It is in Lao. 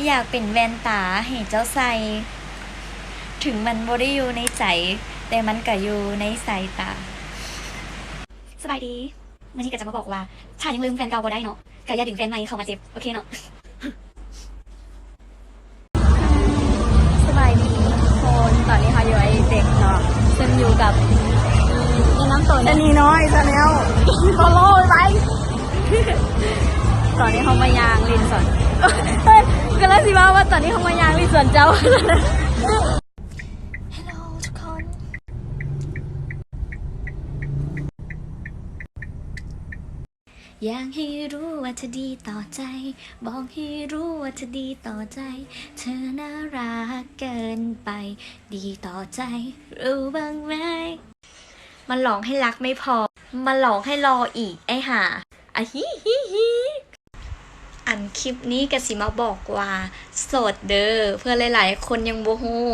ຢາກເປັນແວ່ນຕາໃຫ້ເຈົ້າໃສ່ ເຖິງມັນບໍ່ໄດ້ຢູ່ໃນໃຈ ແຕ່ມັນກະຢູ່ໃນສາຍຕາ. ສະບາຍດີ ມື້ນີ້ກະຈະມາບອກວ່າ ຖ້າຍັງລືມແຟນເກົ່າບໍ່ໄດ້ເນາະ ກະຢ່າດຶງແຟນໃໝ່ເຂົ້າມາເຈັບ ໂອເຄເນາະ. ສະບາຍດີທຸກຄົນ ຕອນນີ້ເຮົາຢູ່ໄອເຕັກເນາະ ເຊິ່ງຢູ່ກັບ ແນະນຳໂຕແດ່ ຊະນີນ້ອຍ Channel Follow ໄປ. ຕອນນີ້ເຮົາມາຍ່າງຫຼິ້ນສວນ ເຮີ້ຍ ກຳລັງຊິເວົ້າວ່າຕອນນີ້ເຮົາມາຍ່າງຫຼິ້ນສວນເຈົ້າ. Hello ທຸກຄົນ. ຢາກໃຫ້ຮູ້ວ່າເທາດີຕໍ່ໃຈ ບອກໃຫ້ຮູ້ວ່າເທາດີຕໍ່ໃຈ ເທາໜ້າຮັກເກີນໄປ ດີຕໍ່ໃຈ ຮູ້ບ້າງໄໝ? ມາຫຼອງໃຫ້ລັກໄມ່ພໍ ມາຫຼອງໃຫ້ຫຼໍ່ອີກ ໄອ້ຫ່າ ອະຮີຮີຮີ. ອັນຄລິບນີ້ກະຊິມາບອກວ່າໂສດເດີ ເພື່ອຫຼາຍໆຄົນຍັງບໍ່ຮູ້.